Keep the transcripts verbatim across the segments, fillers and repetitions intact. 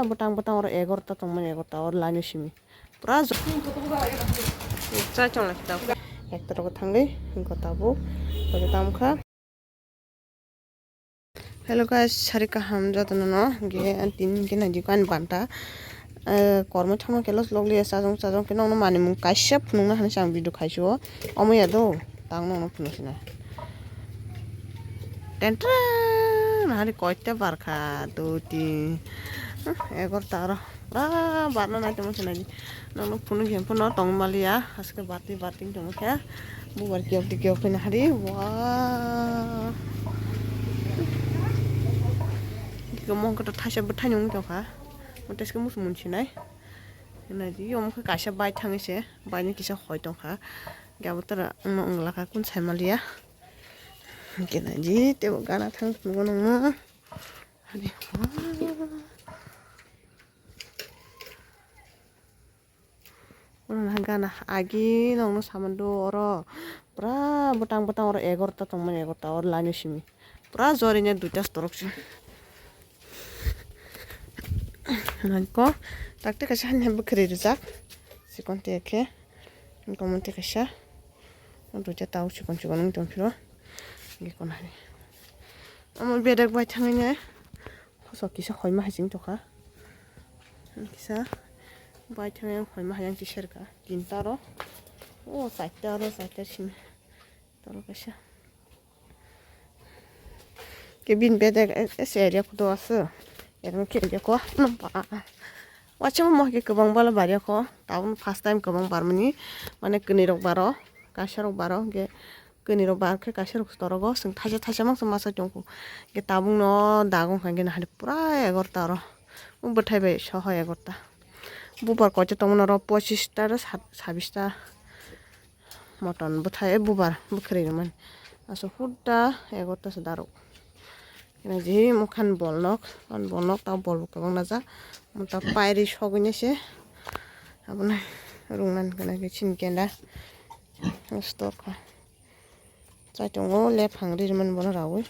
Bwtang bwtang oro egarota tongmani, egarota oro line o simi. Pura jo-, chai chonglai khe tabuk. Ekta rogo thangwi, hwnkhe tabuk. Ojo tamo kha. Hello guys, sari kaham jotono no. Ge tini hwnkhe naidi ko ani banta. Eh, kormo thangma khe los log liya chajong chajong khe nokno manwi mung kaisa phunukna hinwi se ang video khaisio. Omo ya do, tang nokno phunuk sinai. Tentra nahari koita barkha, dui, tin, egarota oro. Pura barna nai tongma se naidi. Nokno phunuk hemphano tong maliya. Haske bati bati tongma khe. Bubar kiyok di kiyok phai nahari. Wah. Kiyok mong khe to thaisa bwthai nung tongkha. Mothaske musu munsinai. Naidi omo khe kaisa bai thangwi se. Baini kisa hoi tongkha. Gabo tora wngma wngla kha kun sai maliya. Hwnkhe naidi tebo gana thang phunukgo nungma. Ani, wah. Oro naha gana agi nokno samando oro pura bwtang bwtang oro egarota tongmani egarota oro line o simi pura jorina duita storok se nangkok takte kaisa hani bwkhwrwi rijak chikon te khe nokmo te kaisa duita tao chikon chikon wng tongphiro nokni konani omo bedek bai thangwi ne. Hosok kisa hoima hai ching tokha. Kisa bai thang yang hoima hai yang chiser ka. Tinta ro. O chaita ro chaita simi. Toro kaisa. Ke bin bedek es area kudo asu. Ermo ke area ko. Nampa. Wacha mo ke kwbang bala baria ko. Taun first time kwbang barmani. Mane kini rok baro. Kaisa rok baro. Ke Kini rok bar khe kaisa rok torogo chwng thaisa thaisa mangsa masa tongkho. Hwnkhe tabuk no dago hwnkha khe nahari pura egarota oro. O bwthai bai soho egarota. Bubar koita tongmani oro pochista ro sab-, sabista motom bwthai bubar bwkhwrwi rwmani. Aswk hudda egarota se darok. Khe nai je mokhan bol nok, ani bol nok ta bol bo kwbang najak. Mota pairi sogwi nai se. Abono rwngmani khe nai khe chini kenda. Store kha. Chaitongo lephang ri rwmani bono raui.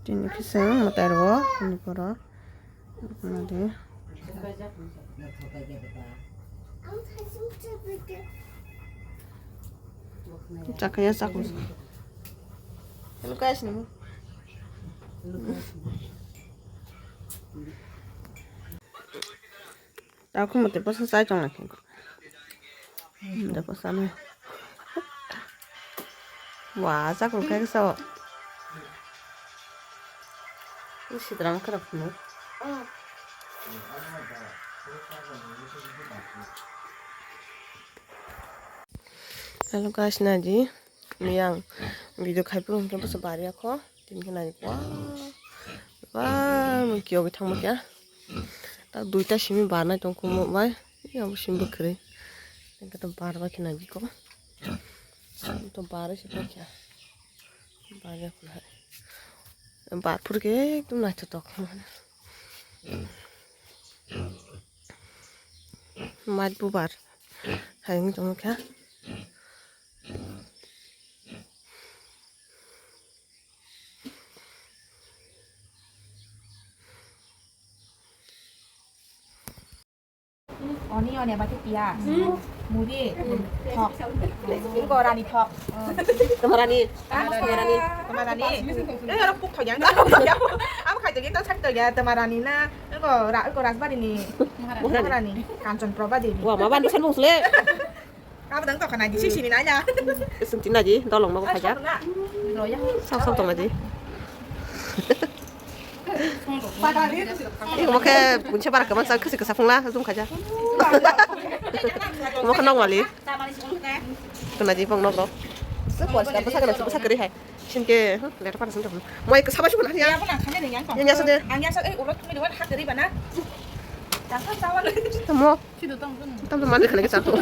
Tini kisa mwtai rwo, tini poro. Nadi. Chakaya chakung. Hello guys, nimo. Takhum mate bwsa chai tong lai khe. Mate bwsa no. Wa, chakung khe sa. Ni sidrang khe rok phunu. Hello guys, nadi. Miyang video khai phuru hwnkhe bwsa bari akho. Tini khe nai, wah, wah, mui kiyogwi thangma khe. Ta duita simi barnai tong khumo bai, abo simi bwkhwrwi. Tini khe to barbai khe nai biko. To barwi se pai khe. Barya khe nai. Bar phuru khe ekdom naithotok. Mait bubar. Hai wng tongma khe. Oni, oni, abati pia. Muri. Thok. Ini kok rani thok. Temarani. Temarani. Temarani. Eh, orang puk thok ya. Apa khaito kita sak to ya, Temarani na. Ini kok ra-, ini kok Rajbari ni. Maharani. Maharani. Kanchan Prabha Devi. Wah, maban pesan bung sule. Apa dang to kana di sisi ni nanya. Sung tina di, tolong mau kaja. Roya. Sok sok tong di. Ini mau ke punca para keman sak kesi kesapung lah, zoom kaja. Mau ke nong wali. Kena di pang nong. Sepuas kan pesan kena sepuas keri hai. Sini ke, huh, letter pada sini. Mau ke sabar sih pun hari ya. Yang ya sudah. Yang ya sudah, eh, urut kami dua hak dari mana? Jangan salah. Temu. Tam tam mani khana ke chakho.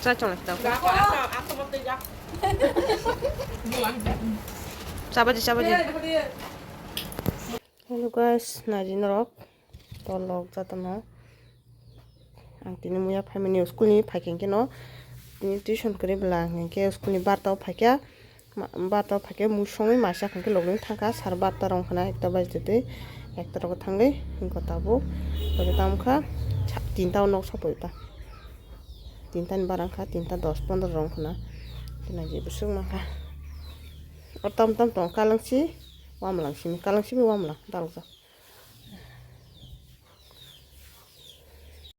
Cha chong ta. Chabaji, chabaji. Hello guys, nai di norok. Kolok jotono. Ang tini muya phaimani school ni phaikhe no tini tuition kwrwi bwla ang hinkhe school ni barta o phaikha. Ma-, barta o phaikhe mui songwi masa khankhe logni thangkha sar barta rong khna ekta baji twi ekta rogo thangwi hinkhe tabuk oja tamkha sa-, tinta o nok sopoi ta. Tinta ni barang kha tinta dos pondro rong khna. Tini je bwswk mankha. O tam tam tong kalangsi wamlang simi kalangsi wamlang dalokjak.